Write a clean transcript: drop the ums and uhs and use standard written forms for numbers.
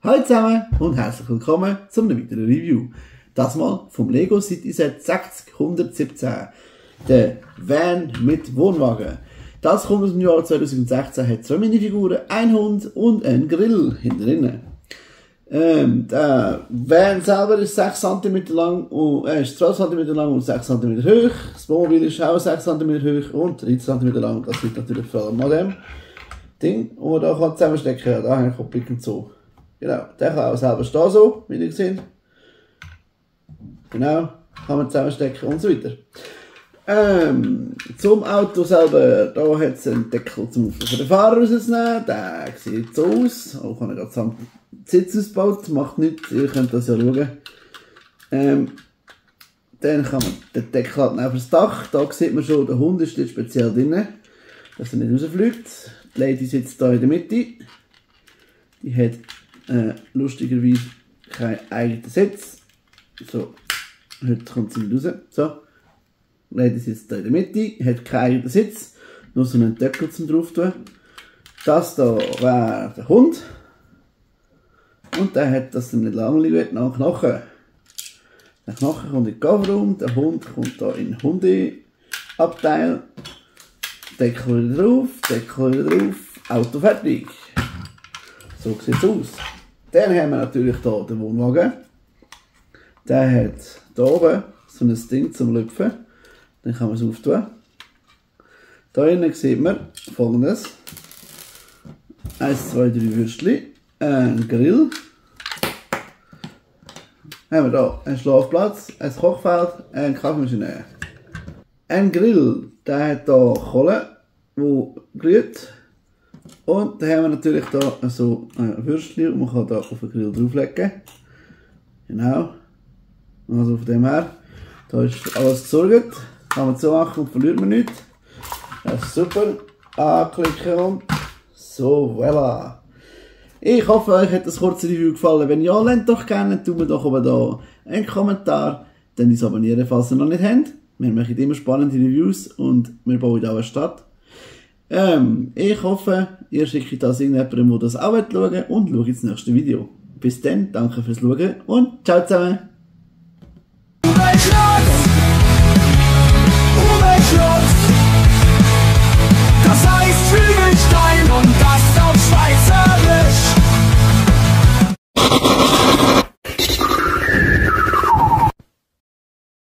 Hallo zusammen und herzlich willkommen zu einem weiteren Review. Das mal vom Lego Cityset 60117, der Van mit Wohnwagen. Das kommt aus dem Jahr 2016, hat 2 Minifiguren, ein Hund und einen Grill hinten drin. Der Van selber ist 6 cm lang und ist 12 cm lang und 6 cm hoch. Das Wohnmobil ist auch 6 cm hoch und 13 cm lang. Das liegt natürlich vor allem an dem Ding, und man da kann zusammenstecken kann. Da habe ich Kopplung und so. Genau, der kann auch selber stehen, so, wie ihr seht. Genau, kann man zusammenstecken und so weiter. Zum Auto selber, da hat es einen Deckel zum für den Fahrer rauszunehmen. Der sieht so aus. Auch kann er gerade zusammen Sitz ausgebaut, macht nichts, ihr könnt das ja schauen. Dann kann man den Deckel halt auf das Dach. Da sieht man schon, der Hund ist speziell drin, dass er nicht rausfliegt. Die Lady sitzt da in der Mitte. Die hat lustigerweise keinen eigenen Sitz. So, heute kommt sie nicht raus. So. Die Lady sitzt da in der Mitte, hat keinen eigenen Sitz, nur so einen Deckel zum drauf tun. Das da wäre der Hund. Und der hat, dass er nicht langweilig wird, noch Knochen. Der Knochen kommt in den Kofferraum, der Hund kommt da in den Hundeabteil. Deckel wieder drauf, Deckel wieder drauf, Auto fertig. So sieht es aus. Dann haben wir natürlich hier den Wohnwagen. Der hat hier oben so ein Ding zum Lüpfen. Dann kann man es auftun. Hier innen sieht man Folgendes: 1, 2, 3 Würstchen, ein Grill. Haben wir hier einen Schlafplatz, ein Kochfeld, eine Kaffeemaschine. Ein Grill, der hat hier Kohle, die glüht. Und dann haben wir natürlich hier so ein Würstchen, und man kann hier auf den Grill drauflegen. Genau. Also von dem her, da ist alles gesorgt. Kann man so machen und verliert man nichts. Das ist super. Anklicken und so, voilà. Ich hoffe, euch hat das kurze Review gefallen. Wenn ja, lasst doch gerne, tun wir doch oben da einen Kommentar. Dann uns abonnieren, falls ihr noch nicht habt. Wir machen immer spannende Reviews und wir bauen auch eine Stadt. Ich hoffe, ihr schickt das irgendjemandem, der das auch schauen will, und schaut das nächste Video. Bis dann, danke fürs Schauen und ciao zusammen.